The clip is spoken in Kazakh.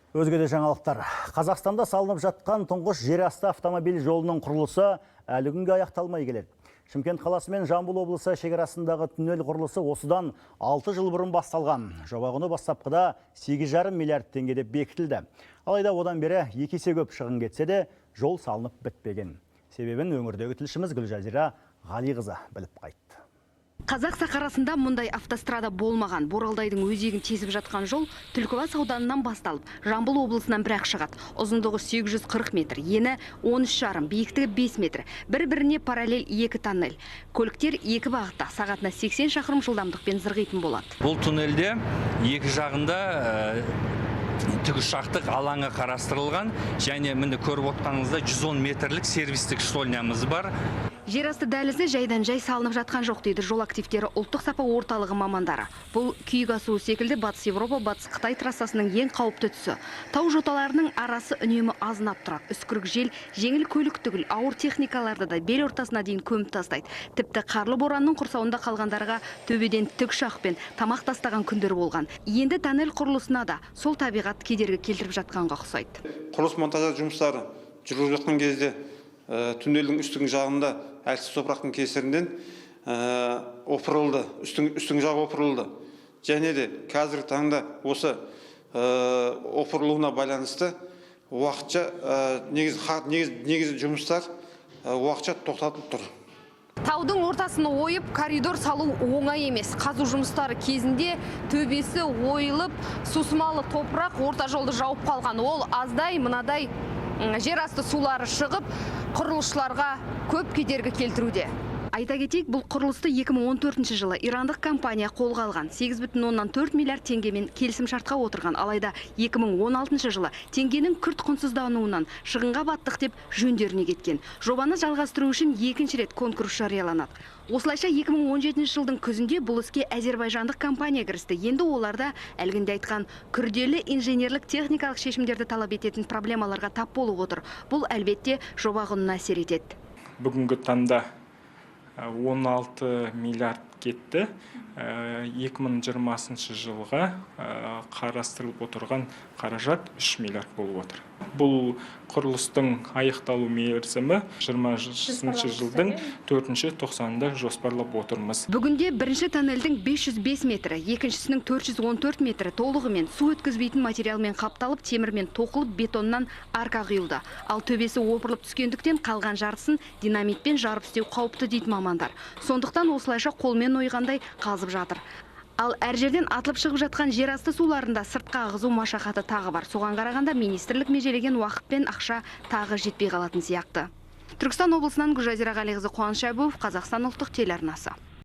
Өзге де жаңалықтар. Қазақстанда салынып жатқан тұңғыш жерасты автомобиль жолының құрылысы әлі күнге аяқталмай келеді. Шымкент қаласы мен Жамбыл облысы шекарасындағы туннель құрылысы осыдан 6 жыл бұрын басталған. Жоба құны бастапқыда 8,5 миллиард теңге деп бекітілді. Алайда одан бері 2 есе көп шығын кетсе де, жол салынып бітпеген. Себебін өңірдегі тілшіміз Гүлжазира Ғалиқызы біліп қайтты. Қазақ сахарасында мұндай автострада болмаған. Боралдайдың өзегін тесіп жатқан жол Түлкібас ауданынан басталып, Жамбыл облысынан бір-ақ шығады. Ұзындығы 840 метр, ені 13,5, биіктігі 5 метр. Бір-біріне параллель екі тоннель. Көліктер екі бағытта сағатына 80 шақырым жылдамдықпен зырғитын болады. Бұл туннельде екі жағында тікұшақтық алаңы қарастырылған және, міне, көріп отқаныңыздай, 110 метрлік сервистік штольнямыз бар. Жерасты дәлізі жайдан жай салынып жатқан жоқ, дейді Жол активтері ұлттық сапа орталығы мамандары. Бұл Күйік асуы секілді Батыс Еуропа, Батыс Қытай трассасының ең қауіпті тұсы. Тау жоталарының арасы үнемі азынап тұрады. Үскірік жел жеңіл көлік түгіл, ауыр техникаларды да бел ортасына дейін көміп тастайды. Тіпті қарлы боранның құрсауында қалғандарға төбеден тікұшақпен тамақ тастаған күндер болған. Енді тоннель құрылысына да сол табиғат кедергі келтіріп жатқанға ұқсайды. Құрылыс монтаждау жұмыстары жүргізіліп жатқан кезде туннельдің үстіңгі жағында әлсіз топырақтың кесірінен опырылды, үстіңгі жағы опырылды. Және де қазіргі таңда осы опырылуына байланысты уақытша негізгі жұмыстар уақытша тоқтатылып тұр. Таудың ортасын ойып, коридор салу оңай емес. Қазу жұмыстары кезінде төбесі ойылып, сусымалы топырақ орта жолды жауып қалған. Ол аздай, мынадай жер асты сулары шығып, құрылысшыларға көп кедергі келтіруде. Айта кетейік, бұл құрылысты 2014 жылы ирандық компания қолға алған. 8,4 миллиард теңгемен келісім шартқа отырған. Алайда 2016 жылы теңгенің күрт құнсыздануынан шығынға баттық деп жөндеріне кеткен. Жобаны жалғастыру үшін екінші рет конкурс жарияланады. Осылайша 2017 жылдың күзінде бұл іске әзербайжандық компания кірісті. Енді оларда әлгінде айтқан күрделі инженерлік техникалық шешімдерді талап ететін проблемаларға тап болып отыр. Бұл, әлбетте, жоба құнына әсер етеді. Бүгінгі таңда 16 миллиард кетті. 2020 жылға қарастырылып отырған қаражат 3 миллиард болып отыр. Бұл құрылыстың аяқталу мерзімі 20 жылдың төртінші тоқсанында жоспарлап отырмыз. Бүгінде бірінші тоннельдің 505 метрі, екіншісінің 414 метрі толығымен су өткізбейтін материалмен қапталып, темірмен тоқылып, бетоннан арка құйылды. Ал төбесі опырылып түскендіктен қалған жартысын динамитпен жарып істеу қауіпті, дейді мамандар. Сондықтан осылайша қолмен ойғандай қазып жатыр. Ал әр жерден атылып шығып жатқан жер асты суларында сыртқа ағызу машақаты тағы бар. Соған қарағанда, министрлік межелеген уақыт пен ақша тағы жетпей қалатын сияқты. Түркістан облысынан Гүлжазира Ғалиқызы, Қуаныш Әбуов, Қазақстан ұлттық телеарнасы.